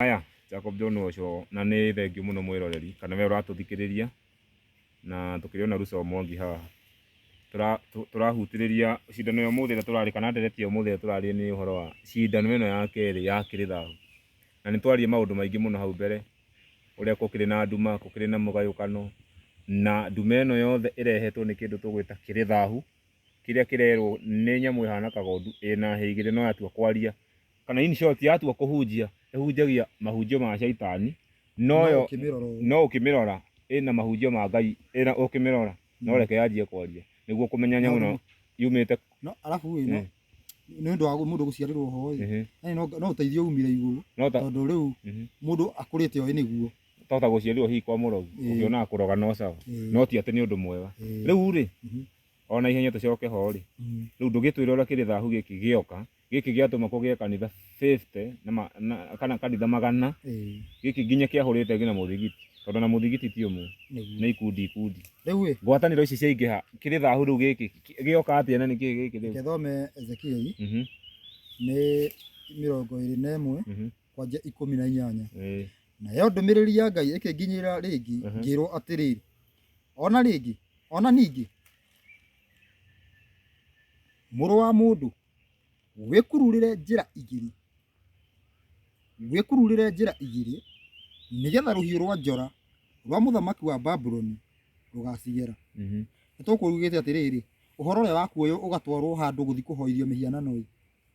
Haya, Jacob John ũcio na nĩ thengiũ mũno mwĩroreri kana we ũratũthikĩrĩria na tũkĩrĩ ona Russell Mwangi haha. Tũrahutĩrĩria cindano ya ũmũthĩ ĩrĩa tũrarĩ kana ndereti ya ũmũthĩ ĩrĩa tũrarĩ nĩ ũhoro wa cindano ĩno ya kerĩ ya kĩrĩ thahu. Na nĩ twaririe maũndũ maingĩ mũno hau mbere, ũrĩa gũkĩrĩ na nduma, gũkĩrĩ na mũgayũkano, na nduma ĩno yothe ĩrehetwo nĩ kĩndũ tũgwĩta kĩrĩ thahu, kĩrĩa kĩrerwo nĩ nyamũ ĩhana kagondu ĩna hĩa igĩrĩ no yatua kwaria kana in short yatua kũhunjia ĩhunjagia mahunjio ma caitani no yo ũkĩmĩrora ũũ. no ũkĩmĩrora ĩna mahunjio ma Ngai ĩna ũkĩmĩrora no reke yanjie kwaria nĩguo kũmenya nyamũ ĩno yumĩte no arabu ĩ no nĩ ũndũ wa mũndũ gũciarĩrwo ho ĩ yani no ũteithio umire igũrũ no ta tondũ rĩu mũndũ akũrĩte oĩ nĩguo to ta gũciarirwo hihi kwa mũrogi ũkĩonaga kũroga no sawa no ti atĩ nĩ ũndũ mwega rĩu rĩ ona ihenya tũcoke ho rĩ rĩu ndũgĩtwĩre ũrĩa kĩrĩ thahu gĩkĩ gĩoka gĩkĩ gĩatũma kũgĩe kanitha 50 na, ma, na kana kanitha magana gĩkĩ nginya kĩahũrĩte nginya mũthigiti tondũ na mũthigiti ti ũmwe Nĩguo. nĩ ikundi ikundi Rĩu ĩ ngwatanĩro ici ciaingĩha kĩrĩ thahu rĩu gĩkĩ gĩoka atĩa na nĩkĩ gĩkĩ rĩu reke thome Ezekieli nĩ 21 kwanjia 18. Nayo ndũmĩrĩri ya Ngai ĩkĩnginyĩra rĩngĩ ngĩrwo atĩrĩrĩ, ona rĩngĩ, ona ningĩ, mũrũ wa mũndũ, wĩkururĩre njĩra igĩrĩ, wĩkururĩre njĩra igĩrĩ, nĩgetha rũhiũ rwa njora rwa mũthamaki wa Babuloni rũgacigera. Nĩ tũkũugĩte atĩrĩrĩ, ũhoro ũrĩa wakuoywo ũgatwarwo handũ gũthiĩ kũhoithio mĩhianano ĩ,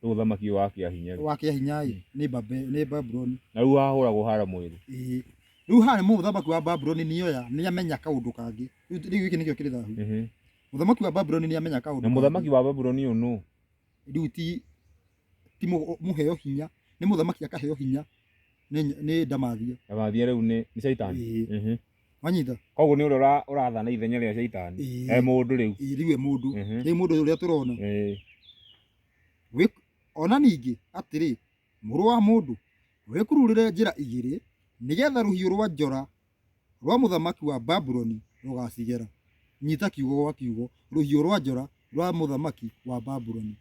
Rĩu ũthamaki ũyũ wa kĩahinya rĩ. Wa kĩahinya ĩ, nĩ Babe, nĩ Babuloni. Na rĩu wahũragwo hara mwĩrĩ. Ĩĩ. Rĩu haha nĩ mũthamaki wa Babuloni nĩoya, nĩamenya kaũndũ kangĩ. Rĩu rĩu gĩkĩ nĩkĩo kĩrĩ thahu. Mũthamaki wa Babuloni nĩamenya kaũndũ Na mũthamaki wa Babuloni ũyũ nũ? Rĩu ti ti mũheo hinya, nĩ mũthamaki akaheo hinya nĩ nĩ ndamathia. Ndamathia rĩu nĩ nĩ Caitani. Ĩĩ. Wanyita? Koguo nĩ ũrĩa ũrathana ithenya rĩa Caitani. Ĩĩ. He mũndũ rĩu. Ĩĩ, rĩu e mũndũ. Rĩu mũndũ ũrĩa tũrona. Ona ningĩ atĩrĩ, mũrũ wa mũndũ, wĩkururĩre njĩra igĩrĩ, nĩgeetha rũhiũ rwa njora rwa mũthamaki wa Babuloni rũgaacigera. Nyita kiugo gwa kiugo, rũhiũ rwa njora rwa mũthamaki wa Babuloni.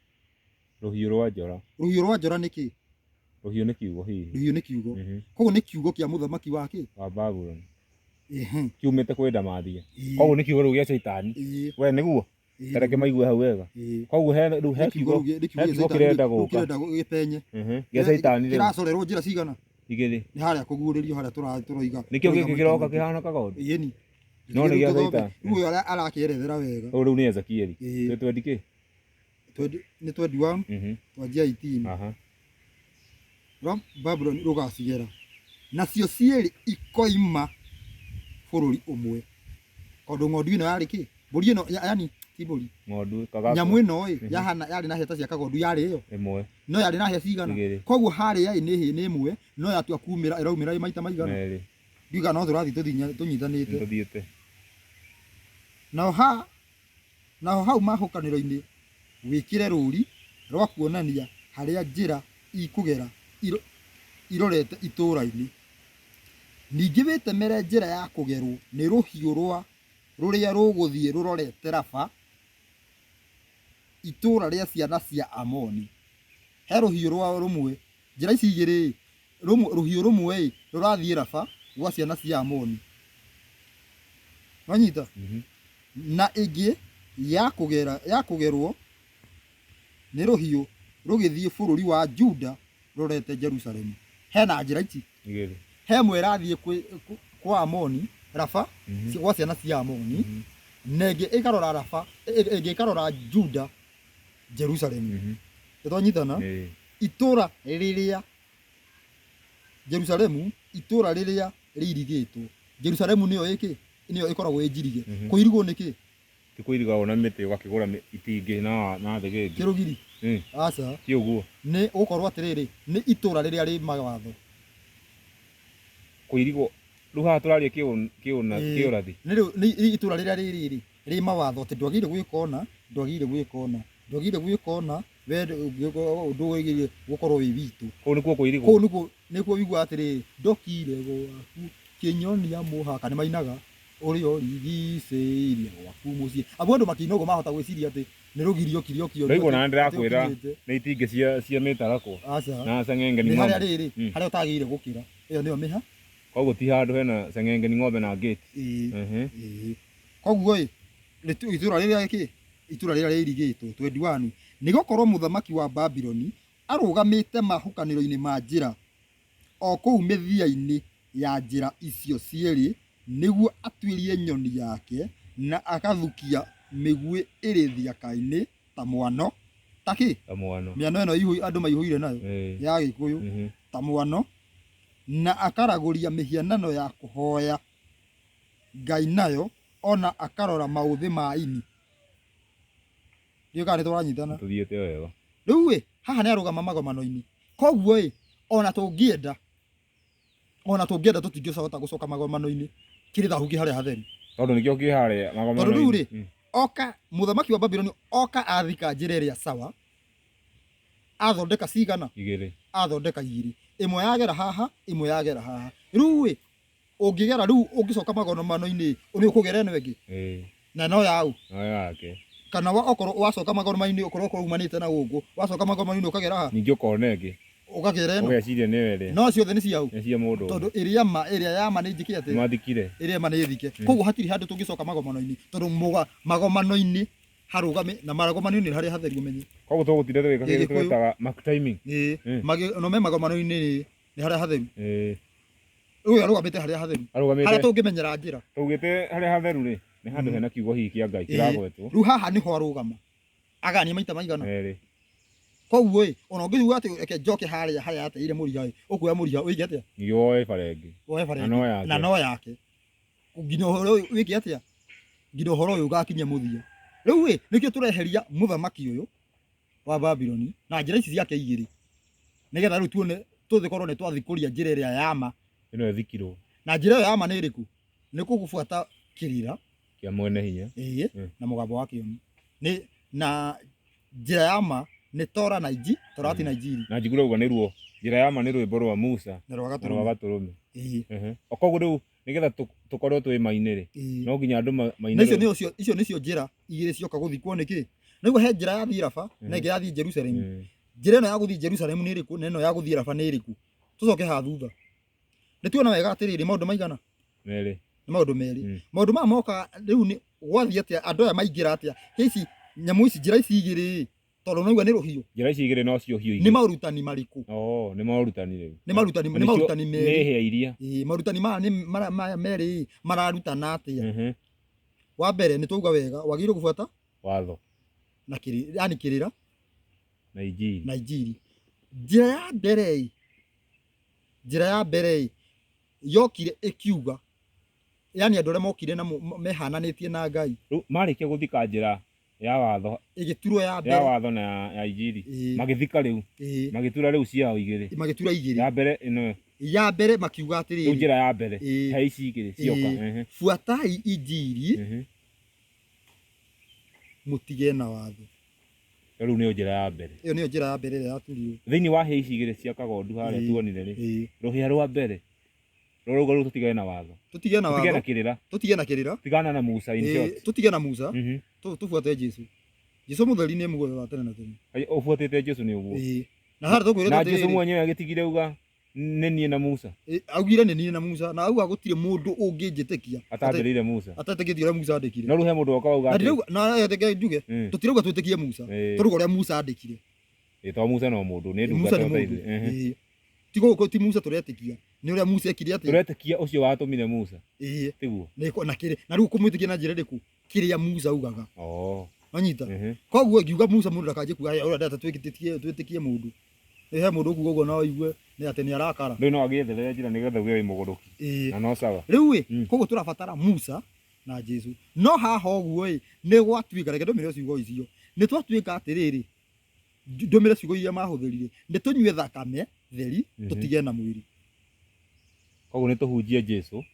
Rũhiũ rwa njora. Rũhiũ rwa njora nĩ kĩ? Rũhiũ nĩ kiugo hihi. Rũhiũ nĩ kiugo. Koguo nĩ kiugo kĩa mũthamaki wa kĩ? Wa Babuloni. Kiumĩte kwĩ ndamathia. Koguo nĩ kiugo rĩu gĩa caitani. We nĩguo? Ĩĩ, Ta reke maigue hau wega. Koguo he rĩu he Nĩ kiugo kiugo rĩu nĩ he kiugo gĩa kiugo caitani kĩrenda rĩu gũka. kĩrenda gĩpenye. Gĩa caitani rĩu. Kĩracorerwo njĩra cigana? Igĩrĩ. Nĩ harĩa kũguũrĩrio harĩa tũroiga. Nĩkĩo tũroiga gĩkĩ maita kĩroka maingĩ. kĩhana kagondu. Ĩni. No nĩ Rĩu gĩa tũthome. caitani. Rĩu ũyũ arakĩerethera wega. Ũyũ rĩu nĩ Ezekieli. Ĩĩ. Twĩ twendi kĩ? Nĩ 21 twanjia 18. Rwa Babuloni rũgacigera, nacio cierĩ ikoima bũrũri ũmwe. Tondũ ng'ondu ĩno yarĩ kĩ? Mbũri ĩno yani ti mbũri. Ng'ondu kagakũ. Nyamũ ĩno ĩ yahana yarĩ na hĩa ta cia kagondu yarĩ ĩyo. Ĩmwe. No yarĩ na hĩa cigana? Igĩrĩ. Koguo harĩa ĩ nĩ hĩ nĩ ĩmwe no yatua kumĩra ĩraumĩra ĩ maita maigana? Merĩ. Ndiũĩ kana no tũrathiĩ tũnyitanĩte. Nĩtũthiĩte. Naho ha Naho hau mahũkanĩro-inĩ wĩkĩre rũũri rwa kuonania harĩa njĩra ikũgera irorete itũũra-inĩ. Ningĩ wĩtemere njĩra ya kũgerwo nĩ rũhiũ rwa rũrĩa rũgũthiĩ rũrorete Raba, itũũra rĩa ciana cia Amoni. He rũhiũ rwa rũmwe, njĩra ici igĩrĩ-ĩ, rũhiũ rũmwe-ĩ, rũrathiĩ Raba gwa ciana cia Amoni. Wanyita? Na ĩngĩ ya kũgera, ya kũgerwo nĩ rũhiũ rũgĩthiĩ bũrũri wa Juda rũrorete Jerusalemu. Hena njĩra ici. Igĩrĩ. He ĩmwe ĩrathiĩ kwĩ, kwa Amoni, Raba, gwa ciana cia Amoni, na ĩngĩ ĩkarora Raba, ĩngĩ ĩkarora Juda, Jerusalemu. Nĩtwanyitana? Itũra rĩrĩa Jerusalemu, itũra rĩrĩa rĩirigĩtwo. Jerusalemu nĩyo ĩkĩ? Nĩyo ĩkoragwo ĩ njirige. Kũirigwo nĩ kĩ? Ti kũirigagwo na mĩtĩ ũgakĩgũra itingĩ na na thĩgĩngĩ. Kĩrũgiri? Aca. Ti ũguo. Nĩ gũkorwo atĩrĩrĩ, nĩ itũra rĩrĩa rĩ mawatho. Kũirigwo, rĩu haha tũraria kĩũrathi. Nĩ rĩu nĩ itũra rĩrĩa rĩ rĩrĩ, rĩ mawatho atĩ ndwagĩrĩire gwĩka ũna, ndwagĩrĩire gwĩka ũna, ndwagĩrĩire gwĩka ũna, we ndwagĩrĩire gũkorwo wĩ witũ. Kũu nĩkuo kũirigwo? Kũu nĩkuo nĩkuo ũiguaga atĩrĩrĩ, ndokire gwaku kĩnyonia mũhaka, nĩ mainaga ũrĩa ũrigicĩirie gwaku mũciĩ. Amu andũ makĩina ũguo mahota gwĩciria atĩ Nĩ rũgirio kĩrĩa ũkĩonio. Ndaigua na ndĩrakwĩra nĩ itingĩ cia mĩtarakwa. Aca. Na ceng'enge Nĩ ni harĩa ng'ombe. rĩrĩ, harĩa ũtagĩrĩire gũkĩra. Ĩyo nĩyo mĩha. Koguo ti handũ hena ceng'enge ni ng'ombe na gate. Ĩĩ. Ĩĩ. Koguo ĩ, itũra rĩrĩa kĩ, itũra rĩrĩa rĩirigĩtwo 21 nĩ gũkorwo mũthamaki wa Babuloni arũgamĩte mahukanĩro-inĩ ma njĩra, o kũu mĩthia-inĩ ya njĩra icio cierĩ, nĩguo atuĩrie nyoni yake, na agathukia mĩguĩ ĩrĩ thiaka-inĩ ta mwano, ta kĩ? Ta mwano. Mĩano ĩno andũ maihũire nayo ya Gĩkũyũ, ta mwano, na akaragũria mĩhianano ya kũhoya Ngai nayo, o na akarora maũthĩ ma ini. Ndiũĩ kana nĩ tũranyitana. Tũthiĩte wega. Rĩu ĩ, haha nĩ arũgama magomano-inĩ. Koguo ĩ, ona tũngĩenda, ona tũngĩenda tũtingĩhota gũcoka magomano-inĩ kĩrĩ thahu kĩ harĩa hatheru. Tondũ nĩkĩo kĩ harĩa magomano-inĩ. Tondũ rĩu rĩ, oka mũthamaki wa Babuloni oka athika njĩra ĩrĩa sawa, athondeka cigana? Igĩrĩ. Athondeka igĩrĩ. Ĩmwe yagera haha, ĩmwe yagera haha. Rĩu ĩ, ũngĩgera rĩu ũngĩcoka magomano-inĩ nĩ ũkũgera ĩno ĩngĩ? Na no yaũ? No yake. Kana okorwo wacoka magomano-inĩ okorwo umanĩte na gũkũ, wacoka magomano-inĩ ũkagera ha? Ningĩ ũkona ĩngĩ. Ũkagera ĩno. Ũgeciria nĩyo ĩrĩa. No ciothe nĩ ciaũ? Nĩ cia mũndũ ũmwe. Tondũ ĩrĩa ma, ĩrĩa ya ma nĩ njĩke atĩa? Nĩmathikire. Ĩrĩa ma nĩ thike. Koguo hatirĩ handũ tũngĩcoka magomano-inĩ tondũ magomano-inĩ harũgame na magomano-inĩ harĩa hatheru ũmenye. Koguo tũgũtinda tũgĩka kĩndũ Gĩkũyũ. twĩtaga mark timing. Ĩĩ. No me magomano-inĩ nĩ harĩa hatheru. Ũyũ arũgamĩte harĩa hatheru. Arũgamĩte. Harĩa tũngĩmenyera njĩra. Tũugĩte harĩa hatheru rĩ, nĩ handũ hena kiugo hihi kĩa Ngai kĩragwetwo. Rĩu haha nĩho arũgama. Agania maita maigana? Merĩ. Koguo ĩ, ona ũngĩuga atĩ reke njoke harĩa harĩa ateire mũriha ĩ, ũkuoya mũriha ũige atĩa? Ningĩ woe bara ĩngĩ. Woe bara Na no ĩngĩ. yake. Na no yake. Nginya ũhoro ũyũ wĩke atĩa? Nginya ũhoro ũyũ ũgakinya mũthia. Rĩu ĩ, nĩkĩo tũreheria mũthamaki ũyũ wa Babuloni na njĩra ici ciake igĩrĩ. Nĩgetha rĩu tuone tũgĩkorwo nĩ twathikũria njĩra ĩrĩa ya ma. Ĩno ĩthikirwo. Na njĩra ĩyo ya ma nĩ ĩrĩkũ? Nĩ kũgũbuata kĩrĩra kĩa mwene hinya. Ĩĩ, na mũgambo wa kĩoni. Nĩ na njĩra ya ma nĩ Tora na Inji, Torati na Injiri. Na njigure uga nĩ ruo. Njĩra ya ma nĩ rwĩmbo rwa Musa Na rwa na rwa Gatũrũme. Gatũrũme. Ĩĩ. O koguo rĩu nĩgetha tũkorwo twĩ ma-inĩ rĩ, no nginya andũ maine. Na icio nĩcio, icio nĩcio njĩra igĩrĩ cioka gũthikwo nĩkĩ? Nĩguo he njĩra ya thiĩ Raba na ĩngĩ ya thiĩ Jerusalemu. Njĩra ĩno ya gũthiĩ Jerusalemu nĩ ĩrĩkũ na ĩno ya gũthiĩ Raba nĩ ĩrĩkũ? Tũcoke haha thutha. Nĩ tuona wega atĩrĩrĩ, maũndũ maigana? Merĩ. Nĩ maũndũ merĩ. Maũndũ maya moka rĩu nĩ gwathiĩ atĩa, andũ aya maingĩra atĩa? Ici nyamũ ici, njĩra ici igĩrĩ, tondũ naigua nĩ rũhiũ. Njĩra ici igĩrĩ no cio hiũ igĩrĩ. Nĩ maũrutani marĩkũ? Oh, nĩ maũrutani rĩu. Nĩ maũrutani, nĩ maũrutani merĩ. Nĩ hĩa iria. Ĩĩ, maũrutani maya nĩ maya merĩ mararutana atĩa? Wa mbere nĩ twauga wega, wagĩrĩirwo gũbuata watho na kĩrĩra, yani kĩrĩra na injiri. Na injiri. Njĩra ya mbere ĩ, njĩra ya mbere ĩ, yokire ĩkiuga, yani andũ arĩa mokire na mehananĩtie na Ngai. Rĩu marĩkia gũthika njĩra ya watho, ĩgĩturwo ya mbere. Ya watho na ya injiri. Magĩthika rĩu. Magĩtura rĩu ciao igĩrĩ. Magĩtura igĩrĩ. Ya mbere ĩno. Ya mbere makiuga atĩrĩrĩ. Rĩu njĩra ya mbere. He ici igĩrĩ cioka. Buatai injiri, mũtige na watho. Rĩu nĩyo njĩra ya mbere. Ĩyo nĩyo njĩra ya mbere ĩrĩa yaturirwo. Thĩinĩ wa hĩa ici igĩrĩ cia kagondu harĩa tuonire rĩ, rũhĩa rwa mbere rũrauga rĩu tũtigane na watho. Tũtige na Tũtige na watho. kĩrĩra. Tũtige na kĩrĩra. Tigana na Musa in short. Tũtige na Musa. Tũbuate Jesu. Jesu mũtheri nĩ muoyo wa tene na tene. Ũbuatĩte Jesu nĩ ũguo. Na harĩa tũkwĩrĩtwo Na Jesu atĩrĩrĩ. mwenyewe agĩtigire auga nĩ niĩ na Musa. Augire nĩ niĩ na Musa, na auga gũtirĩ mũndũ ũngĩnjĩtĩkia. Atambĩrĩire Musa. Atetĩkĩtie ũrĩa Musa andĩkire. No rĩu he mũndũ woka wauga Na atĩ ndirauga, na reke njuge, tũtirauga twĩtĩkie Musa. Tũrauga ũrĩa Musa andĩkire. To Musa no mũndũ, nĩ Musa ndungata nĩ ta mũndũ. ithuĩ. Ti gũkũ, ti Musa tũretĩkia. Nĩ ũrĩa Musa ekire atĩa? Tũretĩkia ũcio watũmire Musa. Tiguo. Nĩ na kĩrĩ, na rĩu kũmwĩtĩkia na njĩra ĩrĩkũ? Kĩrĩa Musa augaga. Wanyita? Koguo ngiuga Musa mũndũ ndakanjie kuga, ũrĩa ndeta twĩtĩkie mũndũ. He mũndũ ũkuga ũguo no aigue nĩ atĩ nĩ arakara. Rĩu no agĩetherere njĩra nĩgetha uge wĩ mũgũrũki. Na no sawa. Rĩu ĩ, koguo tũrabatara Musa na Jesu. No haha ũguo ĩ, nĩ gwatuĩka, reke ndũmĩre ciugo icio. Nĩ twatuĩka atĩrĩrĩ, ndũmĩre ciugo iria mahũthĩrire, nĩ tũnyue thakame theri, tũtige na mwĩrĩ. Koguo nĩ tũhunjie Jesu,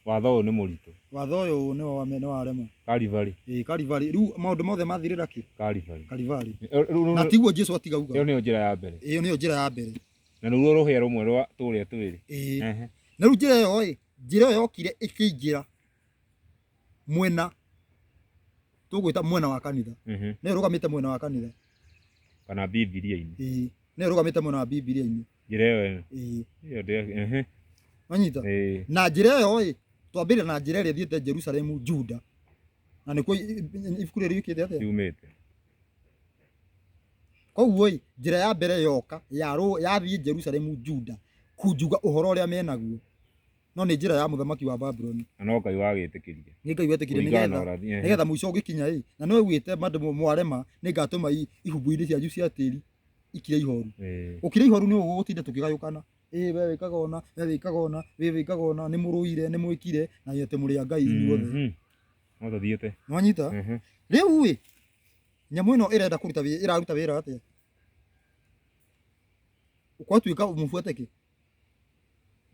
watho ũyũ nĩ mũritũ. Watho ũyũ nĩ wa nĩ warema. Kalivari. Ĩĩ, Kalivari. Rĩu maũndũ mothe mathirĩra kĩ? Kalivari. Kalivari. Na tiguo Jesu atiga uga. Ĩyo nĩyo njĩra ya mbere. Ĩyo nĩyo njĩra ya mbere. Na nĩruo rũhĩa rũmwe rwa tũrĩa twĩrĩ. Ĩĩ. Na rĩu njĩra ĩyo ĩ, njĩra ĩyo yokire ĩkĩingĩra mwena Tũgwĩta mwena wa kanitha. Nĩyo ĩrũgamĩte mwena wa kanitha. Kana Bibilia-inĩ. Ĩĩ, nĩyo ĩrũgamĩte mwena wa Bibilia-inĩ. Njĩra ĩyo ĩno. Ĩĩ. Ĩyo ndĩ ehe. Wanyita? Ĩĩ. Na njĩra ĩyo ĩ, twambĩrĩria na njĩra ĩrĩa ĩthiĩte Jerusalemu Juda. Na nĩkuo ibuku rĩrĩ rĩukĩte atĩa? Yumĩte. Koguo ĩ, njĩra ya mbere yoka yathiĩ Jerusalemu Juda kunjuga ũhoro ũrĩa menaguo. No nĩ njĩra ya mũthamaki wa Babuloni. Na no Ngai wagĩtĩkĩria. Nĩ Ngai wetĩkĩrie Kũringana na nĩgetha ũrathi. Ehe. nĩgetha mũico ũgĩkinya ĩ, na no ugĩte bado mwarema nĩngatũma ihumbu-inĩ cianyu cia tĩri ikire ihoru. Ĩĩ. Gũkira ihoru nĩ ũgũtinda tũkĩgayũkana. Ĩ we wĩkaga ũna, we wĩkaga ũna, we wĩkaga ũna, nĩ mũrũire, nĩ mwĩkire, na atĩ mũrĩ a Ngai inyuothe. No tũthiĩte. Nĩwanyita? Rĩu ĩ, nyamũ ĩno ĩrenda kũruta wĩ, ĩraruta wĩra atĩa? Kwatuĩka mũbuate kĩ?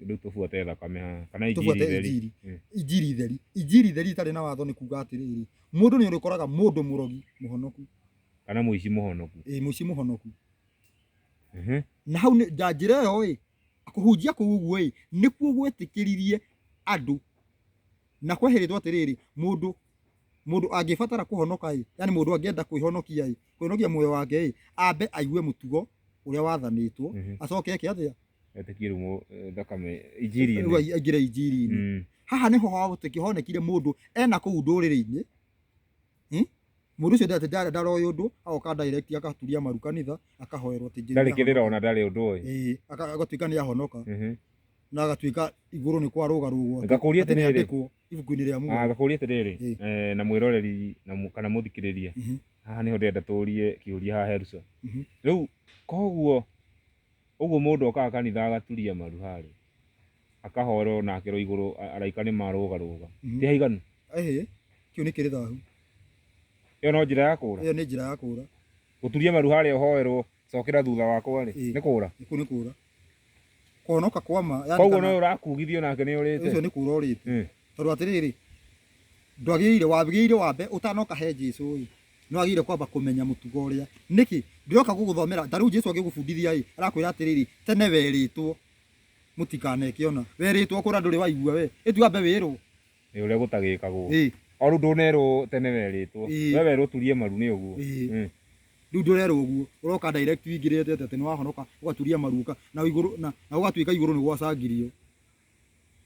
Rĩu tũbuate thakame haha. Kana injiri Tũbuate theri. injiri. Injiri theri. Injiri theri ĩtarĩ na watho nĩ kuga atĩrĩrĩ, mũndũ nĩ ũrĩkoraga mũndũ mũrogi mũhonoku. Kana mũici mũhonoku. Ĩ, mũici mũhonoku. Na hau nĩ, na njĩra ĩyo ĩ, kũhunjia kũu ũguo ĩ, nĩkuo gwetĩkĩririe andũ na kwehĩrĩtwo atĩrĩrĩ, mũndũ mũndũ angĩbatara kũhonoka ĩ, yani mũndũ angĩenda kwĩhonokia ĩ, kũhonokia muoyo wake ĩ, ambe aigue mũtugo ũrĩa wathanĩtwo, acoke eke atĩa? Etĩkie rĩu thakame injiri-inĩ. Rĩu aingĩre injiri-inĩ. Haha nĩho honekire mũndũ ena kũu ndũrĩrĩ-inĩ. Mũndũ ũcio ndaroĩ ũndũ, agoka direct agaturia maru kanitha, akahoerwo atĩ Ngai Ndarĩ kĩrĩra ona ndarĩ ũndũ oĩ. Ĩĩ, agatuĩka nĩ ahonoka. Na agatuĩka igũrũ nĩ kwarũgarũgwo atĩ Ngakũria atĩ nĩ atĩrĩrĩ. andĩkwo ibuku-inĩ rĩa muoyo. Ngakũria atĩrĩrĩ, na mwĩroreri na kana mũthikĩrĩria. Haha nĩho ndĩrenda tũrie kĩũria haha Herso. Rĩu koguo ũguo mũndũ okaga kanitha agaturia maru harĩa akahoerwo na akerwo igũrũ araika nĩ marũgarũga. Ti haiganu? Ĩhĩ, kĩu nĩ kĩrĩ thahu. Ĩyo no njĩra ya kũra? Ĩyo nĩ njĩra ya kũra. Gũturia maru harĩa ũhoerwo cokera thutha wakwa rĩ, nĩ kũra? Kũu nĩ kũra. Kũhonoka kwa ma, yani Koguo kana no ũrakugithio nake nĩ ũrĩte? Ũcio nĩ kũra ũrĩte. Tondũ atĩrĩrĩ, ndwagĩrĩire, wagĩrĩire wambe ũtanoka he Jesũ ĩ, nĩ wagĩrĩire kwamba kũmenya mũtugo ũrĩa. Nĩkĩ? Ndĩroka gũgũthomera, ta rĩu Jesũ agĩgũbundithia ĩ, arakwĩra atĩrĩrĩ, tene werĩtwo mũtikaneke ũna. Werĩtwo kũna ndũrĩ waigua we. Ĩtu wambe wĩrwo. Nĩ ũrĩa gũtagĩkagwo. O rĩu ndũnerwo tene werĩtwo. We werwo ũturie maru nĩ ũguo. Rĩu ndũrerwo ũguo, ũroka direct ũingĩrĩte atĩ nĩ wahonoka, ũgaturia maru na igũrũ na ũgatuĩka igũrũ nĩ gwacangirio.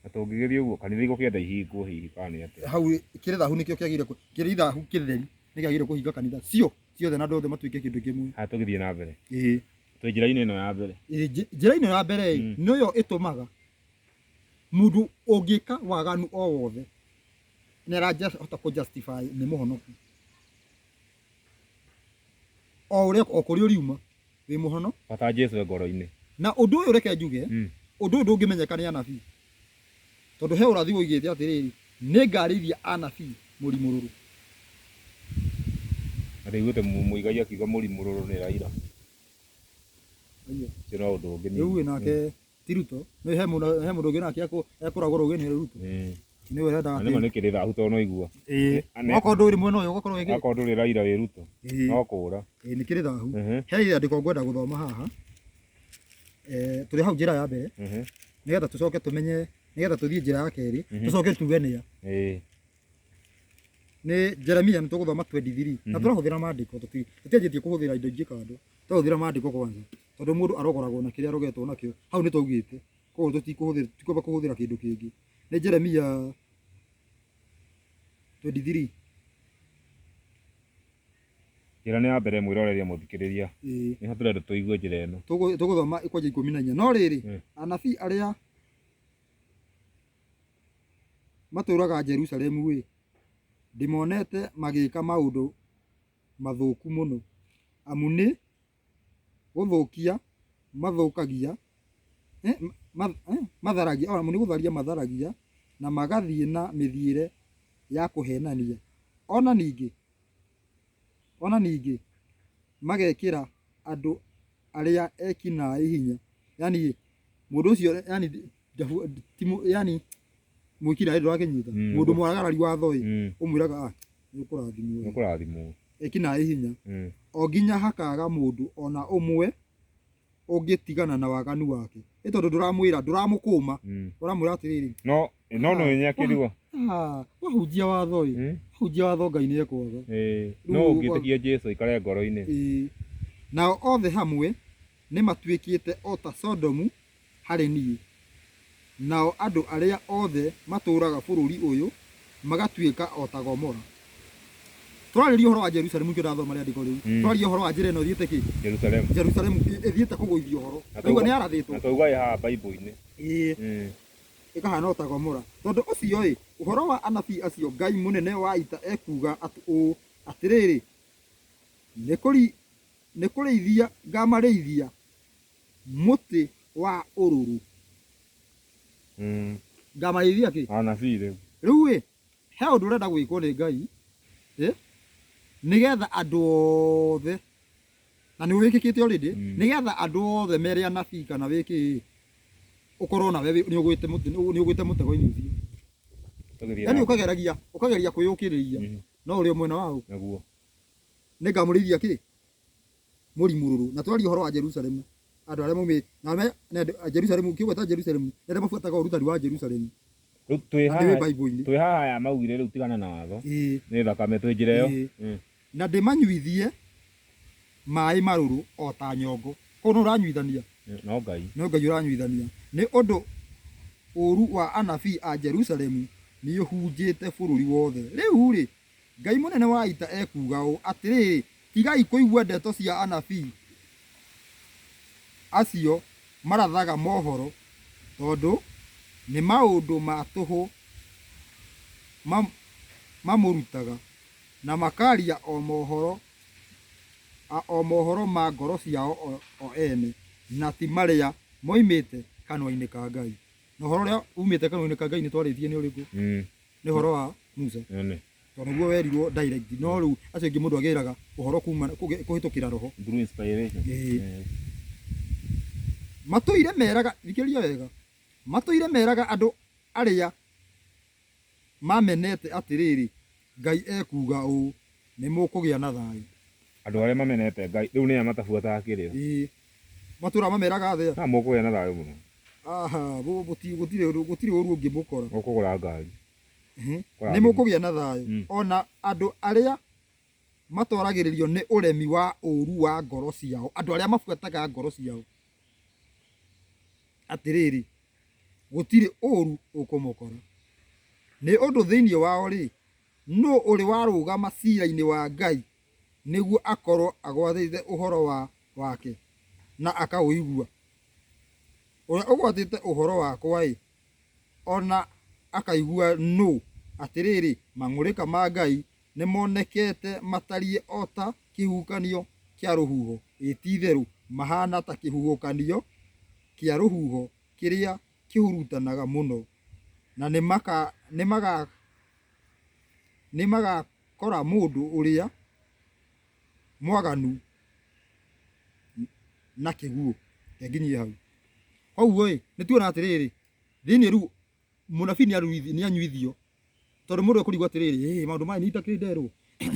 Na tũngĩgĩthiĩ ũguo kanitha igũkĩenda ihingwo hihi kana nĩ atĩa? Hau kĩrĩ thahu nĩkĩo kĩagĩrĩire kĩrĩ thahu kĩtheri nĩ kĩagĩrĩire kũhinga kanitha cio ciothe na andũ othe matuĩke kĩndũ kĩmwe. Haha tũgĩthiĩ na mbere. Ĩĩ. Twĩ njĩra-inĩ ĩno ya mbere. Ĩĩ, njĩra ĩno ya mbere ĩ, nĩyo ĩtũmaga mũndũ ũngĩka waganu o wothe nĩ arahota kũ justify nĩ mũhonoku. O ũrĩa o kũrĩa ũriuma wĩ mũhono. Bata Jesu e ngoro-inĩ. Na ũndũ ũyũ reke njuge, ũndũ ũyũ ndũngĩmenyeka nĩ anabii. Tondũ he ũrathi woigĩte atĩrĩrĩ, nĩngarĩithia anabii mũrimũrũrũ. Na ndaiguĩte Muigai akiuga mũrimũrũrũ nĩ Raila. Aiyo. Ũcio no ũndũ ũngĩ ningĩ. Rĩu nake ti Ruto, nĩ he mũndũ he mũndũ ũngĩ nake ekũragũrwo ũgeni nĩ Ruto. Nĩwe ũrenda Na nĩma nĩ kĩrĩ thahu tondũ no igua. Ĩĩ. Okorwo ndũrĩ mwena ũyũ ũgakorwo wĩ kĩ? Akorwo ndũrĩ Raila wĩ Ruto. No kũra. Ĩĩ nĩ kĩrĩ thahu. He rĩandĩko ngwenda gũthoma haha. Tũrĩ hau njĩra ya mbere. Nĩgetha tũcoke tũmenye, nĩgetha tũthiĩ njĩra ya kerĩ, tũcoke tuge nĩa. Nĩ Jeremia nĩ tũgũthoma 23. Na tũrahũthĩra maandĩko, tũtianjĩtie kũhũthĩra indo ingĩ kando. Tũrahũthĩra maandĩko kwanza. Tondũ mũndũ arogoragwo na kĩrĩa arogetwo nakĩo. Hau nĩ twaugĩte. Koguo tũtikũhũthĩra, tũtikwamba kũhũthĩra kĩndũ kĩngĩ. Nĩ Jeremia 23. Njĩra nĩ ya mbere mwĩroreria mũthikĩrĩria. Nĩho tũrenda tũigue njĩra ĩno. Tũgũthoma kwanja 14. No rĩrĩ, anabii arĩa matũũraga Jerusalemu ĩ, ndĩmonete magĩka maũndũ mathũku mũno, amu nĩ gũthũkia mathũkagia, matharagia, amu nĩ gũtharia matharagia na magathiĩ na mĩthiĩre ya kũhenania. Ona ningĩ magekĩra andũ arĩa eki-naĩ hinya. Yani mũndũ ũcio, yani yani mwĩki-naĩ ndũrakĩnyita. Mũndũ mwaragarari watho ĩ, ũmwĩraga nĩ ũkũrathimwo. Nĩ ũkũrathimwo. Eki-naĩ hinya. O nginya hakaga mũndũ ona ũmwe ũngĩtigana na waganu wake. Ĩ tondũ ndũramwĩra, ndũramũkũma. Ũramwĩra atĩrĩrĩ. No no nĩ nyakĩrwo. Ah, wahunjia watho ĩ wahunjia watho Ngai nĩ ekwaga. Ĩĩ. No Rĩu ũngĩtĩkia Jesu aikare ngoro-inĩ. Ĩĩ. Nao othe hamwe nĩ matuĩkĩte o ta Sodomu harĩ niĩ, nao andũ arĩa othe matũũraga bũrũri ũyũ magatuĩka o ta Gomora. Tũrarĩria ũhoro wa Jerusalemu nĩkĩo ndathoma rĩandĩko rĩu. Tũraria ũhoro wa njĩra ĩno ĩthiĩte kĩ? Jerusalemu. Jerusalemu ĩthiĩte kũgũithia ũhoro. Na Naigua twauga nĩ yarathĩtwo. na twauga ĩ haha Bible-inĩ. Ĩĩ. Ĩkahana o ta Gomora. Tondũ ũcio-ĩ, ũhoro wa anabii acio Ngai mũnene wa ita ekuuga ũũ, Atĩrĩrĩ, nĩ kũrĩithia ngamarĩithia mũtĩ wa ũrũrũ. Ngamarĩithia kĩ? Anabii rĩu. Rĩu-ĩ, he ũndũ ũrenda gwĩkwo nĩ Ngai, ĩ, nĩgetha andũ othe, na nĩ wĩkĩkĩte already, nĩgetha andũ othe mere anabii kana wĩkĩ ĩ, ũkorwo nawe nĩ ũgwĩte mũtĩ nĩ ũgwĩte mũtego-inĩ ũcio. Tũgĩthiĩ Yaani na mbere. ũkageragia ũkageria kwĩyũkĩrĩria no ũrĩ o mwena wa ũ? Naguo. Nĩ ngamũrĩithia kĩ? Mũri mũrũrũ. Na twaria ũhoro wa Jerusalemu, andũ arĩa maumĩ na me na andũ a Jerusalemu, ũkĩgweta Jerusalemu, nĩ arĩa mabuataga ũrutani wa Jerusalemu. Rĩu twĩ Na nĩ wĩ haha Bible-inĩ. twĩ haha aya maugire rĩu tigana na watho. Ĩĩ. Nĩ thakame twĩ njĩra ĩyo. Ĩĩ. Na ndĩmanyuithie maĩ marũrũ o ta nyongo. Kũu nũ ũranyuithania? No Ngai. No Ngai ũranyuithania. Nĩ ũndũ ũũru wa anabii a Jerusalemu nĩũhunjĩte bũrũri wothe. Rĩu-rĩ, Ngai mũnene wa ita ekuuga ũũ, Atĩrĩrĩ, tigai kũigua ndeto cia anabii acio marathaga mohoro, tondũ nĩ maũndũ ma tũhũ mamũrutaga, na makaria o mohoro o mohoro ma ngoro ciao o ene, na ti marĩa moimĩte kanua-inĩ ka Ngai. Na ũhoro ũrĩa umĩte kanua-inĩ ka Ngai nĩ twarĩtie nĩ ũrĩkũ? Nĩ ũhoro wa Musa. Nene. Tondũ nĩguo werirwo direct. No rĩu acio angĩ mũndũ agĩraga ũhoro kuma kũhĩtũkĩra roho. Through inspiration. Ĩĩ. Matũire meraga, thikĩrĩria wega, matũire meraga andũ arĩa mamenete atĩrĩrĩ, Ngai ekuuga ũũ, nĩ mũkũgĩa na thayũ. Andũ arĩa mamenete Ngai, rĩu nĩa matabuataga kĩrĩra? Ĩĩ. Matũraga mameraga atĩa? Na mũkũgĩa na thayũ mũno. Aha, gũtirĩ gũtirĩ ũru ũngĩmũkora. Mũkũgũra ngari. Nĩ mũkũgĩa na thayũ. O na andũ arĩa matwaragĩrĩrio nĩ ũremi wa ũũru wa ngoro ciao, andũ arĩa mabuataga ngoro ciao, atĩrĩrĩ, gũtirĩ ũũru ũkũmũkora. Nĩ ũndũ thĩinĩ wao-rĩ, nũũ ũrĩ warũgama ciira-inĩ wa Ngai nĩguo akorũo agwatĩte ũhoro wake, na akaũigua? Ũrĩa ũgwatĩte ũhoro wakwa-ĩ, o na akaigua nũũ? Atĩrĩrĩ, mang'ũrĩka ma Ngai nĩmonekete matariĩ o ta kĩhuhũkanio kĩa rũhuho, ĩĩ ti-itherũ, mahaana ta kĩhuhũkanio kĩa rũhuho kĩrĩa kĩhurutanaga mũno, na nĩmagakora mũndũ ũrĩa mwaganu na kĩguũ. Reke nginyie hau. Koguo-ĩ, nĩtuona atĩrĩrĩ, thĩinĩ rĩu mũnabii nĩanyuithio, tondũ mũndũ ekũrigwo atĩrĩrĩ, ĩ maũndũ maya niĩ itakĩrĩ nderwo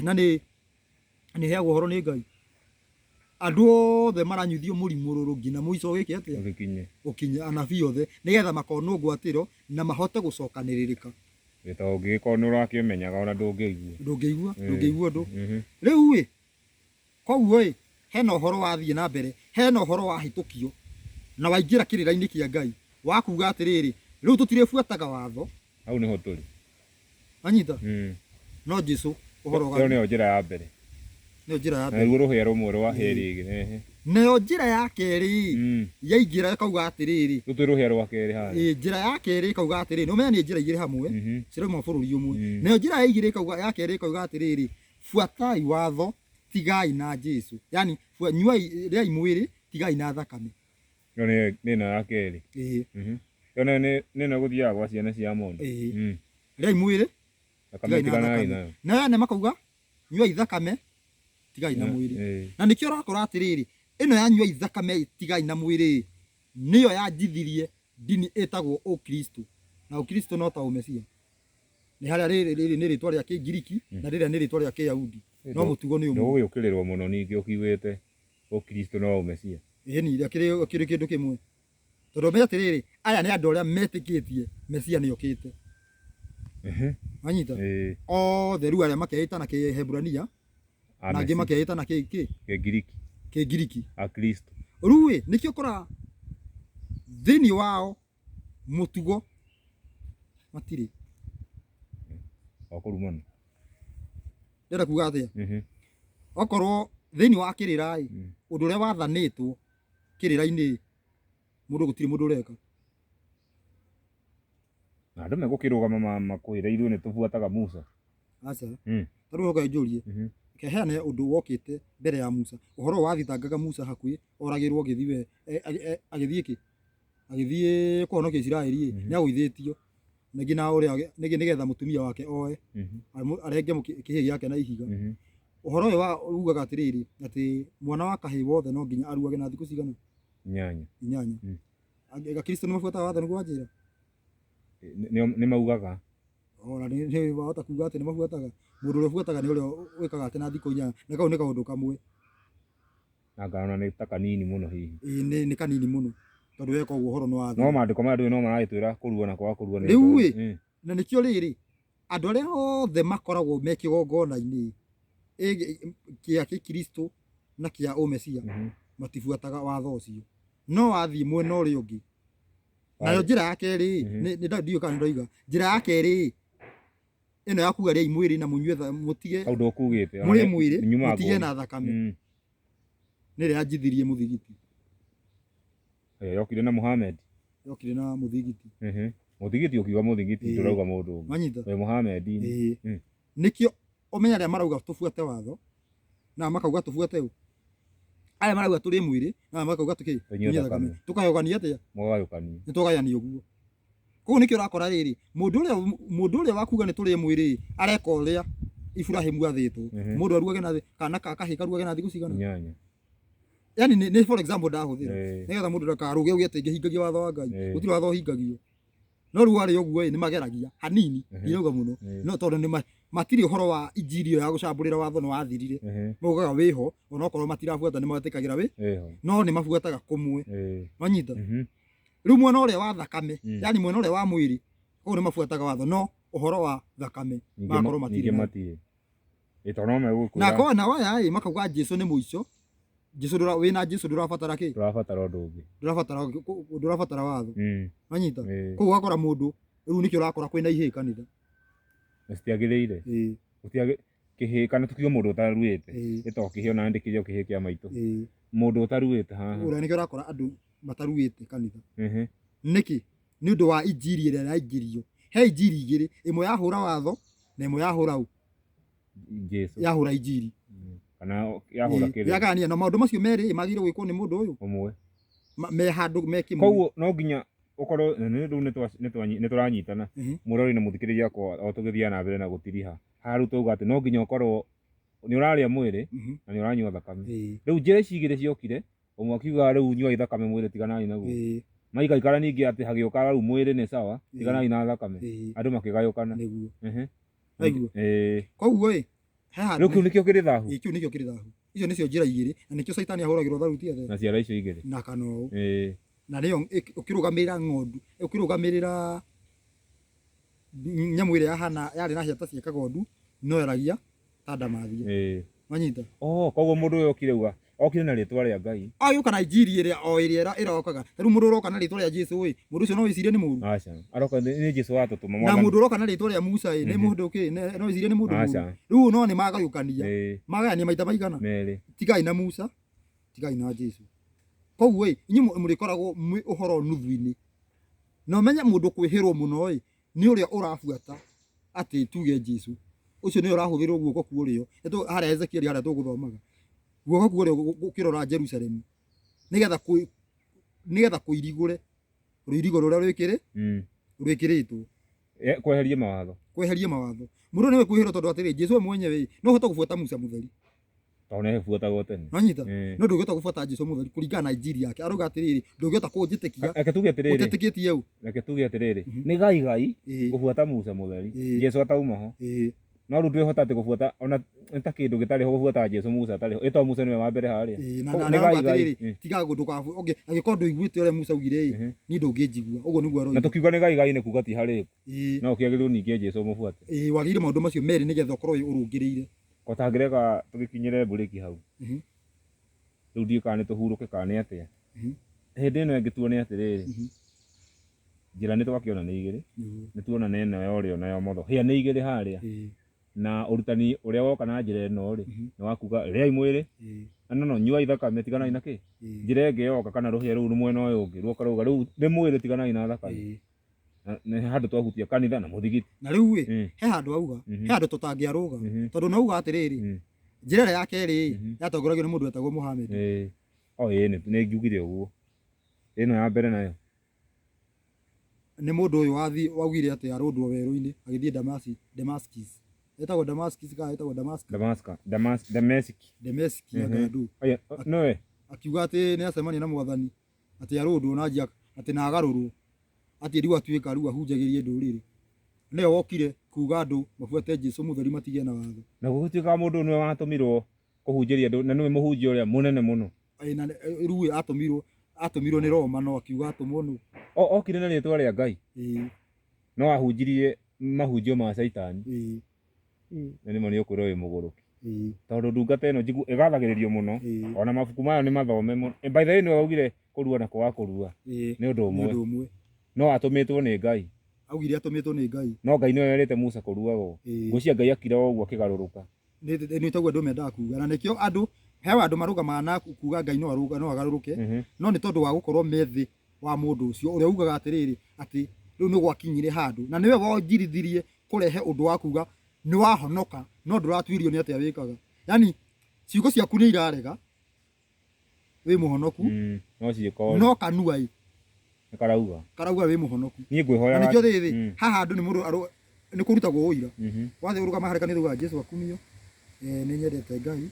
na nĩ nĩheagwo ũhoro nĩ Ngai. Andũ othe maranyuithio mũrimũ rũrũ nginya mũico wĩke atĩa? Ũgĩkinye. Ũkinye anabii othe nĩgetha makonwo ngwatĩro na mahote gũcokanĩrĩrĩka. Ĩ tondũ ũngĩgĩkorwo nĩ ũrakĩmenyaga ona ndũngĩigua. Ndũngĩigua, ndũngĩigua ũndũ. Rĩu ĩ, koguo ĩ, hena ũhoro wathiĩ na mbere, hena ũhoro wahĩtũkio na waingĩra kĩrĩra-inĩ kĩa Ngai wa kuga atĩrĩrĩ, rĩu tũtirĩbuataga watho. Hau nĩho tũrĩ. Wanyita? No Jesu ũhoro Ĩyo nĩyo njĩra ya mbere. Nĩyo njĩra ya mbere. Naruo rũhĩa rũmwe rwa hĩa rĩngĩ. Ehe. Nayo njĩra ya kerĩ yaingĩra ĩkauga atĩrĩrĩ. Rĩu twĩ rũhĩa rwa kerĩ harĩa. Ĩĩ, njĩra ya kerĩ ĩkauga atĩrĩrĩ, nĩ ũmenye nĩ njĩra igĩrĩ hamwe cirauma bũrũri ũmwe. Nayo njĩra ya igĩrĩ ĩkauga ya kerĩ ĩkauga atĩrĩrĩ, buatai watho tigai na Jesu. Yaani nyuai rĩai mwĩrĩ tigai na thakame. Ĩyo nĩ ĩno ya kerĩ. Ĩĩ. Ĩyo nayo nĩ ĩno ĩgũthiaga gwa ciana cia Amoni. Ĩĩ. Rĩai mwĩrĩ Thakame tigai na tiganai thakame. nayo. Nayo ene makauga nyuai thakame tigai na mwĩrĩ. Na nĩkĩo ũrakora atĩrĩrĩ, ĩno ya nyuai thakame tigai na mwĩrĩ nĩyo yanjithirie ndini ĩtagwo Ũkristo. Na Ũkristo no ta ũmesia. Nĩ harĩa rĩrĩ rĩrĩ nĩ rĩtwa rĩa Kĩngiriki na rĩrĩa nĩ rĩtwa rĩa Kĩyahudi. No mũtugo nĩ ũmwe. Ndũgũgĩũkĩrĩrwo mũno ningĩ ũkiugĩte Ũkristo no ũmesia. Ĩni, akĩrĩ akĩrĩ kĩndũ kĩmwe. Tondũ ũmenye atĩrĩrĩ, aya nĩ andũ arĩa metĩkĩtie Mesia nĩ okĩte. Wanyita? Othe rĩu arĩa makeĩta na Kĩheburania na angĩ makeĩta na kĩ kĩ Kĩngiriki. Kĩngiriki. Akristo. Rĩu ĩ nĩkĩo ũkoraga thĩinĩ wao mũtugo matirĩ. Wa kũrumana. Ndĩrenda kuga atĩa? Okorwo thĩinĩ wa kĩrĩra ĩ, ũndũ ũrĩa wathanĩtwo kĩrĩra-inĩ ĩ, mũndũ gũtirĩ mũndũ ũreka. Na andũ megũkĩrũgama makwĩre ithuĩ nĩ tũbuataga Musa. Aca. Ta rĩu ũka njũrie. Reke heane ũndũ wokĩte mbere ya Musa. Ũhoro ũyũ wathitangaga Musa hakuhĩ oragĩrwo agĩthiĩ we agĩthiĩ kĩ? Agĩthiĩ kũhonokia Isiraeli ĩ, nĩ agũithĩtio ningĩ na ũrĩa nĩgetha mũtumia wake oe arenge kĩhĩ gĩake na ihiga. Ũhoro ũyũ ugaga atĩrĩrĩ, atĩ mwana wa kahĩĩ wothe no nginya aruage na thikũ cigana? Inyanya. Inyanya. Akristo nĩ mabuataga watho nĩguo wanjĩra? Nĩ maugaga. Ona nĩ wahota kuga atĩ nĩ mabuataga. Mũndũ ũrĩa ũbuataga nĩ ũrĩa wĩkaga atĩ na thikũ inyanya. Na kau nĩ kaũndũ kamwe. Na ngana nĩ ta kanini mũno hihi. Ĩĩ nĩ kanini mũno. Tondũ weka ũguo ũhoro nĩ wathira. No maandĩko maya ndũĩ no maragĩtwĩra kũrua na kwaga kũrua nĩ. Rĩu ĩ, na nĩkĩo rĩrĩ, andũ arĩa othe makoragwo me kĩgongona-inĩ kĩa gĩkristo na kĩa ũmecia matibuataga watho ũcio. No wathiĩ mwena ũrĩa ũngĩ, nayo njĩra ya kerĩ, ndiũĩ kana nĩndoiga, njĩra ya kerĩ ĩno ya kuga rĩai mwĩrĩ na mũnyue mũtige Hau ndũkugĩte. mũrĩe mwĩrĩ mũtige na thakame, nĩ ĩrĩa yanjithirie mũthigiti. Yokire na Muhammad. Yokire na mũthigiti. Mũthigiti ũkiuga mũthigiti ndũrauga mũndũ ũngĩ. Wanyita? Wĩ Muhammad. Ĩĩ. Nĩkĩo ũmenye arĩa marauga tũbuate watho na makauga tũbuate ũ. Aya marauga tũrĩe mwĩrĩ na aya makauga tũkĩ Tũnyue thakame. Tũkayũgania atĩa? Mũgayũkania. Nĩ twagayania ũguo. Koguo nĩkĩo ũrakora rĩrĩ, mũndũ ũrĩa wa kuga nĩ tũrĩe mwĩrĩ areka ũrĩa Iburahĩmu athĩtwo. Mũndũ aruage na kana kahĩĩ karuage na thikũ cigana? Inyanya. Yani nĩ for example ndahũthĩra. Nĩgetha mũndũ ndakarũge auge atĩ ngĩhingagia watho wa Ngai. Gũtirĩ watho ũhingagio. No rĩu arĩ ũguo ĩ, nĩ mageragia hanini, ndirauga mũno. No tondũ nĩ matirĩ ũhoro wa injiri ĩyo ya gũcambũrĩra watho nĩ wathirire. Maugaga wĩho, onokorwo matirabuata nĩ metĩkagĩra wĩ, no nĩ mabuataga kũmwe. Wanyita? Rĩu mwena ũrĩa wa thakame, yani mwena ũrĩa wa mwĩrĩ, kũu nĩ mabuataga watho, no ũhoro wa thakame magakorwo matirĩ. Matirĩ. Ĩ tondũ no megũkwĩra. Na kona waya ĩ makauga Jesu nĩ mũico. Jesu ndũra wĩna Jesu ndũrabatara kĩ? Ndũrabatara ũndũ ũngĩ. Ndũrabatara watho. Wanyita? Koguo ũgakora mũndũ rĩu nĩkĩo ũrakora kwĩna ihĩĩ kanitha. Na citiagĩrĩire. Kĩhĩĩ kana tukiuge mũndũ ũtaruĩte. Ĩ to kĩhĩĩ ona ndĩkĩrĩ o kĩhĩĩ kĩa maitũ. Mũndũ ũtaruĩte haha. Ũrĩa nĩkĩo ũrakora andũ mataruĩte kanitha. Nĩkĩ? Nĩ ũndũ wa injiri ĩrĩa ĩraingĩrio. He injiri igĩrĩ, ĩmwe yahũra watho na ĩmwe yahũra ũ? Jesu. Yahũra injiri. Kana yahũra kĩrĩa. Yagania na maũndũ macio merĩ magĩrĩirwo gwĩkwo nĩ mũndũ ũyũ ũmwe. Me handũ me kĩmwe. Koguo no nginya ũkorwo nĩ rĩu nĩ tũranyitana mũrori na mũthikĩrĩria akwa o tũgĩthiaga na mbere na gũtiriha. Haha rĩu twauga atĩ no nginya ũkorwo nĩ ũrarĩa mwĩrĩ na nĩ ũranyua thakame. Rĩu njĩra ici igĩrĩ ciokire, ũmwe akiuga rĩu nyuai thakame mwĩrĩ tiganai naguo. Maikaikara ningĩ atĩ hagĩũka rĩu mwĩrĩ nĩ sawa, tiganai na thakame. Andũ makĩgayũkana. Nĩguo. Waigua? Koguo ĩ, he handũ Rĩu kĩu nĩkĩo kĩrĩ thahu? Ĩĩ, kĩu nĩkĩo kĩrĩ thahu. Icio nĩcio njĩra igĩrĩ, na nĩkĩo Caitani ahũragĩrwo tharuti atĩa? Na ciara icio igĩrĩ. Na kana ũũ. Na nĩyo ũkĩrũgamĩrĩra ng'ondu, ũkĩrũgamĩrĩra nyamũ ĩrĩa yahana yarĩ na hĩa ta cia kagondu, no yaragia ta ndamathia. Wanyita? Oh, koguo mũndũ ũyũ okire uga, okire na rĩtwa rĩa Ngai. Agĩũka na injiri ĩrĩa o ĩrĩa ĩrokaga. Ta rĩu mũndũ ũroka na rĩtwa rĩa Jesu ĩ, mũndũ ũcio no wĩcirie nĩ mũũru? Aca. Aroka nĩ Jesu watũtũma. Na mũndũ ũroka na rĩtwa rĩa Musa ĩ, nĩ mũndũ kĩ, no wĩcirie nĩ mũndũ mũũru? Aca. Rĩu no nĩ magayũkania. Magayania maita maigana? Merĩ. Tigai na Musa, tigai na Jesu. Koguo ĩ, inyuĩ mũrĩkoragwo mwĩ ũhoro nuthu-inĩ. Na ũmenye mũndũ kwĩhĩrwo mũno ĩ, nĩ ũrĩa ũrabuata atĩ tuge Jesu. Ũcio nĩwe ũrahũthĩrwo guoko kwa ũrĩo. Harĩa Ezekieli harĩa tũgũthomaga. Guoko kwa ũrĩo gũkĩrora Jerusalemu. Nĩgetha kũirigũre rũirigo rũrĩa rwĩkĩrĩtwo. Kweheria mawatho. Kweheria mawatho. Mũndũ nĩwe kwĩhĩrwo tondũ atĩrĩ, Jesu we mwenyewe no ũhote gũbuata Musa mũtheri. Tondũ nĩ abuatagwo tene. Wanyita? No ndũngĩhota gũbuata Jesu mũtheri kũringana na injiri yake. Arauga atĩrĩrĩ, ndũngĩhota kũnjĩtĩkia. Reke tuge atĩrĩrĩ. Ũtetĩkĩtie ũ? Reke tuge atĩrĩrĩ. Nĩ gai gai gũbuata Musa mũtheri. Jesu atauma ho. No rĩu ndwĩhota atĩ gũbuata ona nĩ ta kĩndũ gĩtarĩ ho gũbuata Jesu Musa atarĩ ho. Ĩto Musa nĩwe wa mbere harĩa. Ĩĩ, na Koguo na nĩ na gai gai. atĩrĩrĩ tiga ndũkabu okay angĩkorwo ndũiguĩte ũrĩa Musa augire ĩ niĩ ndũngĩnjigua ũguo nĩguo Na aroiga. tũkiuga nĩ gai gai nĩ kuga ti harĩku. Ĩĩ. No ũkĩagĩrĩirwo ningĩ Jesu ũmũbuate. Ĩĩ wagĩrĩire maũndũ macio merĩ nĩgetha ũkorwo ũrũngĩrĩire. Ko tangĩreka tũgĩkinyĩre mburĩki hau. Rĩu ndiũĩ kana nĩ tũhurũke kana nĩ atĩa. Hĩndĩ ĩno ĩngĩ tuone atĩrĩrĩ, njĩra nĩ twakĩona nĩ igĩrĩ, nĩ tuona nĩ ĩno ya ũrĩo na ya ũmotho. Hĩa nĩ igĩrĩ harĩa. Na ũrutani ũrĩa woka na njĩra ĩno rĩ, nĩ wa kuga rĩai mwĩrĩ, na no no nyuai thakame tiganai na kĩ. Njĩra ĩngĩ yoka kana rũhĩa rũu mwena ũyũ ũngĩ ruoka rauga rĩu nĩ mwĩrĩ tiganai na thakame. Na nĩ handũ twahutia kanitha na mũthigiti. Na rĩu ĩ, he handũ auga, he handũ tũtangĩarũga, tondũ no auga atĩrĩrĩ, njĩra ĩrĩa ya kerĩ ĩ, yatongoragio nĩ mũndũ wetagwo Muhammad. Ĩĩ. O ĩĩ nĩ ngiugire ũguo. Ĩno ya mbere nayo. Nĩ mũndũ ũyũ wathi waugire atĩ arũndwo werũ-inĩ agĩthiĩ Damasi, Damascus. Etagwo Damascus kana etagwo Damascus? Damascus, Damas, Damascus. Damascus anga ndũ. Aya, nowe. Akiuga atĩ nĩ acemania na mwathani atĩ arũndwo na njia atĩ na agarũrwo atĩ rĩu atuĩka rĩu ahunjagĩrie ndũrĩrĩ. Nĩwe wokire kuga andũ mabuate Jesu mũtheri matige na watho. Na gũgĩtuĩka mũndũ ũyũ nĩwe watũmirwo kũhunjĩria andũ na nĩwe mũhunjia ũrĩa mũnene mũno. Ĩ, na rĩu ĩ, atũmirwo atũmirwo nĩ Roma no akiuga atũmwo nũ. Okire na rĩtwa rĩa Ngai. Ĩĩ. No ahunjirie mahunjio ma Caitani. Ĩĩ. Na nĩma nĩ ũkwĩrwo wĩ mũgũrũki. Ĩĩ. Tondũ ndungata ĩno njigu ĩgathagĩrĩrio mũno. Ĩĩ. Ona mabuku mayo nĩ mathome mũno. By the way nĩwe waugire kũrua na kwaga kũrua. Ĩĩ. Nĩ ũndũ Nĩ ũmwe. ũndũ ũmwe. No atũmĩtwo nĩ Ngai. Augire atũmĩtwo nĩ Ngai. No Ngai nĩwe werĩte Musa kũruagwo. Ĩĩ. Ngwĩciria Ngai akira o ũguo akĩgarũrũka. Nĩ taguo andũ mendaga kuga na nĩkĩo andũ he andũ marũgamaga na kuga Ngai no arũga no agarũrũke no nĩ tondũ wa gũkorwo me thĩ wa mũndũ ũcio ũrĩa ugaga atĩrĩrĩ atĩ rĩu nĩ gwakinyire handũ na nĩwe wonjirithirie kũrehe ũndũ wa kuga nĩ wahonoka no ndũratuĩrio nĩ atĩa wĩkaga yani ciugo ciaku nĩ irarega wĩ mũhonoku No ciĩko no kanua ĩ nĩ karauga. Karauga wĩ mũhonoku. Niĩ ngwĩhoyaga Na nĩkĩo rĩrĩ haha andũ nĩ mũndũ nĩ kũrutagwo ũira. Wathiĩ ũrũgama harĩa kanitha ugaga Jesu akumio, nĩ nyendete Ngai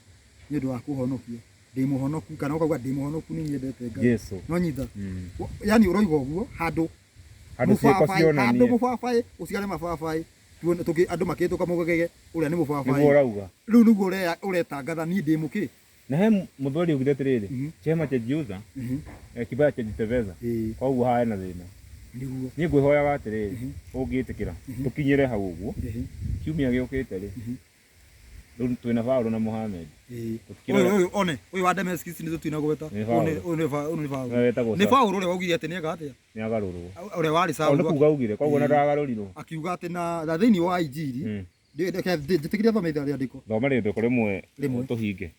nĩ ũndũ wa kũhonokia, ndĩ mũhonoku kana ũkauga ndĩ mũhonoku nĩ nyendete Ngai. Jesu. No nyita. Yani ũroiga ũguo handũ Handũ ciĩko mũbabaĩ, handũ cionanie. mũbabaĩ ũcigane mababaĩ tuone tũkĩ andũ makĩhĩtũka maugage ũrĩa nĩ mũbabaĩ. Nĩguo ũrauga. Rĩu nĩguo ũretangatha niĩ ndĩ mũkĩ. Na he mũthuri augire atĩrĩrĩ, chema chajiuza, kibaya chajitembeza. Koguo haha hena thĩna. Nĩguo. Niĩ ngwĩhoyaga atĩrĩrĩ, ũngĩtĩkĩra tũkinyĩre hau ũguo, kiumia gĩũkĩte rĩ, rĩu twĩna Paũlũ na Mohamed. Tũtikĩrora- Ũyũ one, ũyũ wa Damascus nĩ tũtinagweta. Nĩ Paũlũ. Ũyũ nĩ Paũlũ. Ũyũ nĩ Paũlũ. Ũyũ wetagwo Nĩ Saũlũ. Paũlũ ũrĩa waugire atĩ nĩeka atĩa? Nĩagarũrwo. Ũrĩa warĩ O Saũlũ. nĩ kuga augire, koguo na ndagarũrirwo. Akiuga atĩ na thĩinĩ wa Injiri njĩtĩkĩria thome rĩandĩko. Thoma rĩandĩko rĩmwe Rĩmwe. tũhinge.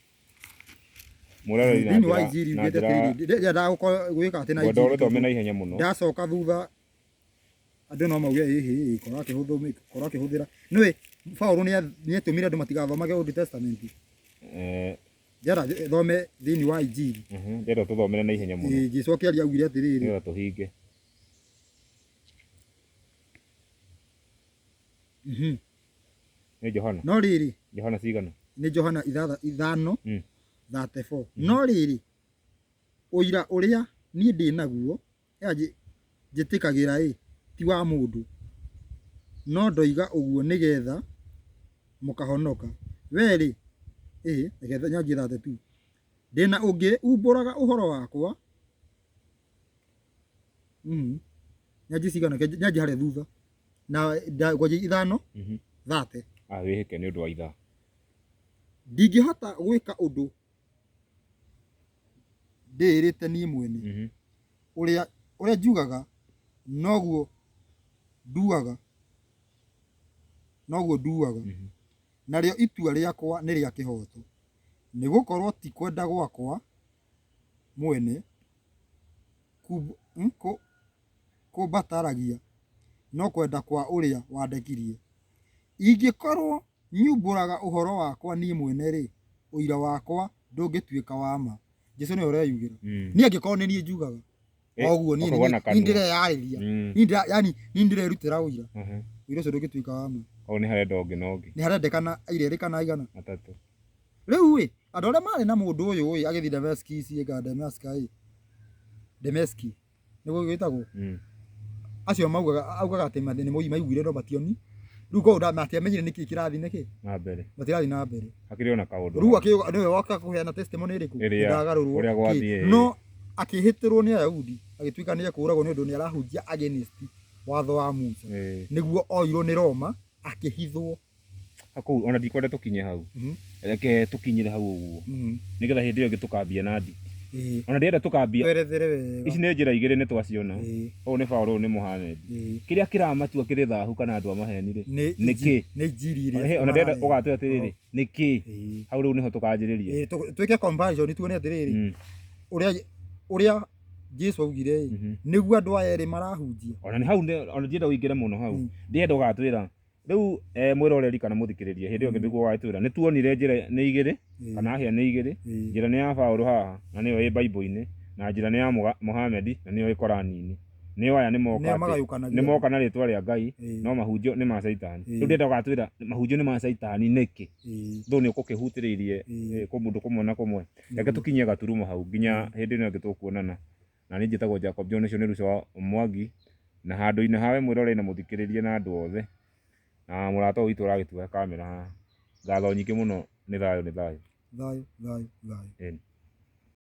Mũroreri na Thĩinĩ wa njĩra- Injiri na yugĩte njĩra- atĩrĩrĩ, ndĩrendaga gũkorwo gwĩka atĩ na ngwenda Injiri ũrĩthome tondũ na ihenya mũno. ndacoka thutha andũ no mauge ĩhĩ korwo akĩhũthũ korwo akĩhũthĩra nĩũĩ Paũlũ nĩatũmire andũ matigathomage Old Testament. Ndĩrenda thome thĩinĩ wa Injiri. Ndĩrenda tũthomere na ihenya mũno. Ĩĩ, Jesũ akĩaria augire atĩrĩrĩ. Nĩgetha tũhinge. Nĩ Johana. No rĩrĩ. Johana cigana? Nĩ Johana 5 34. No rĩrĩ, ũira ũrĩa niĩ ndĩ naguo njĩtĩkagĩra ĩ, ti wa mũndũ, no ndoiga ũguo nĩgeetha mũkahonoka. We-rĩ, ĩ, reke nyanjie 32. Ndĩ na ũngĩ umbũraga ũhoro wakwa. Nyanjie cigana? Nyanjie harĩa thutha. Na ngwanjia 5 30. Ah, wĩhĩke nĩ ũndũ wa ithaa. Ndingĩhota gwĩka ũndũ ndĩĩrĩte niĩ mwene. Ũrĩa ũrĩa njugaga noguo nduaga, noguo nduaga. Narĩo itua rĩakwa nĩ rĩa kĩhooto, nĩgũkorwo ti kwenda gwakwa mwene kũmbataragia, no kwenda kwa ũrĩa wandekirie. Ingĩkorwo nyumbũraga ũhoro wakwa niĩ mwene-rĩ, ũira wakwa ndũngĩtuĩka wa ma. Jesu nĩwe ũreyugĩra. Niĩ angĩkorwo nĩ niĩ njugaga, oguo niĩ Ũkauga na niĩ kanua. ndĩreyarĩria. Niĩ yani niĩ ndĩrerutĩra ũira. Ũira ũcio ndũngĩtuĩka wa ma. Koguo nĩ harenda ũngĩ na ũngĩ. Nĩ harendekana aira erĩ kana aigana? Atatũ. Rĩu ĩ, andũ arĩa marĩ na mũndũ ũyũ ĩ, agĩthiĩ Damascus ĩ, Damascus ĩ, Damascus nĩguo gwĩtagwo? Acio maugaga, augaga atĩ nĩ maiguire no mationi. Rĩu koguo matiamenyire nĩkĩ kĩrathiĩ nĩkĩ Na mbere. Matirathiĩ na mbere. Hakĩrĩ ona kaũndũ. Rĩu akĩuga nĩwe woka kũheana testimony ĩrĩkũ? Ĩrĩa, Ndagarũrwo ũrĩa kĩ. gwathiĩ, ĩĩ. No akĩhĩtĩrwo nĩ Ayahudi, agĩtuĩka nĩ ekũũragwo nĩ ũndũ nĩ arahunjia against watho wa Musa. Nĩguo oirwo nĩ Roma akĩhithwo. Kũu ona ndikwenda tũkinye hau. Reke tũkinyĩre hau ũguo. Nĩgetha hĩndĩ ĩyo ĩngĩ tũkambia na nditi. Ona ndĩrenda tũkambia. Twerethere wega. Ici nĩ njĩra igĩrĩ nĩ twaciona. Ũyũ nĩ Paũlũ, ũyũ nĩ Mohamed. Kĩrĩa kĩramatua kĩrĩ thahu kana andũ a maheni rĩ, Nĩ nĩ kĩ? Nĩ injiri ĩrĩa Ona ndĩrenda mararehe. ũgatwĩra atĩrĩrĩ, nĩ kĩ? Hau rĩu nĩho tũkanjĩrĩria. Ĩĩ, twĩke comparison tuone atĩrĩrĩ, ũrĩa Jesu augire ĩ, nĩguo andũ aya erĩ marahunjia. Ona nĩ hau ona ndienda ũingĩre mũno hau. Ndĩrenda ũgatwĩra rĩu mwĩroreri kana mũthikĩrĩria hĩndĩ ĩyo ĩngĩ nĩguo ũgatwĩra nĩ tuonire njĩra nĩ igĩrĩ kana hĩa nĩ igĩrĩ. Njĩra nĩ ya Paũlũ haha na nĩyo ĩ Bible-inĩ, na njĩra nĩ ya Mohamed na nĩyo ĩ Korani-inĩ. Nĩo aya nĩ moka Nĩo atĩ magayũkanagia. Nĩ moka na rĩtwa rĩa Ngai no mahunjio nĩ ma Caitani. Rĩu ndĩrenda ũgatwĩra mahunjio nĩ ma Caitani nĩkĩ? Though nĩ ũgũkĩhutĩrĩirie kũndũ kũmwe na kũmwe. Reke tũkinyie gaturumo hau nginya hĩndĩ ĩno ĩngĩ tũkuonana. Na niĩ njĩtagwo Jacob John, ũcio nĩ Ruco wa Mwangi. Na handũ-inĩ hawe mwĩroreri na mũthikĩrĩria na andũ othe, na mũrata ũyũ witũ ũragĩtuoya kamera haha. Ngatho nyingĩ mũno, nĩ thayũ, nĩ thayũ. Thayũ, thayũ, thayũ. Ĩni.